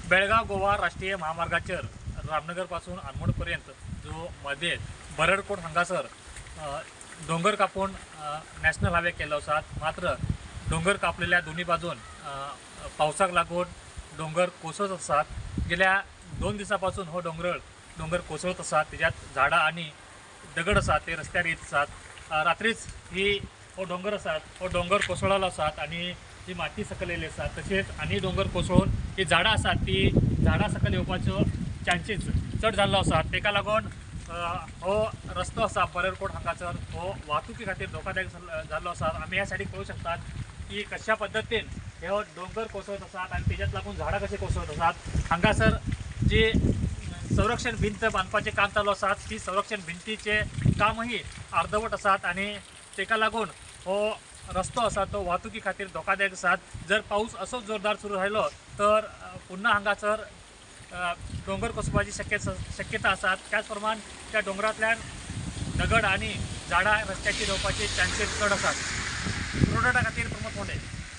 बेळगांव गोवा राष्ट्रीय महामार्गाचेर रामनगर पासून आरमोड पर्यंत जो मदें बरडकोट हांगासर दोंगर कापून नॅशनल हायवे केल्लो आसात. मात्र दोंगर कापलेल्या दोन्ही बाजून पावसाक लागून दोंगर कोसळत आसात. गेल्या 2 दिसां पासून हो दोंगर कोसळत आसात. तेज्यात झाडां आनी दगड आसात ते रस्त्यार येत आसात. रात्रीच ही हो दोंगर आसात हो दोंगर कोसळलो आसात आनी ही माती सकयल येयल्ली आसा. तशेंच आनी दोंगर कोसळून ही झाडां आसात ती झाडां सकयल येवपाच्यो चान्सीस चड जाल्लो आसा. तेका लागून हो रस्तो आसा बरडकोट हांगासर हो वाहतुकी खातीर धोकादायक जाल्लो आसा. आमी ह्या सायडीक पळोवंक शकतात की कशा पद्दतीन हे दोंगर कोसळत आसात आनी तेज्यात लागून झाडां कशी कोसळत आसात. हांगासर जी संरक्षण भिंत बांदपाचें काम चालू आसा ती संरक्षण भिंतीचें कामही अर्दवट आसात आनी तेका लागून हो रस्तो आसा तो वाहतुकी खातीर धोकादायक आसात. जर पावस असोच जोरदार सुरू राहिलो तर पुन्हा हांगासर दोंगर कोसळपाची शक्यता आसात. त्याच प्रमाण त्या दोंगरांतल्यान दगड आनी झाडां रस्त्याचेर येवपाचे चान्सीस चड आसात. प्रोडक्टा खातीर प्रमोद मोंडे.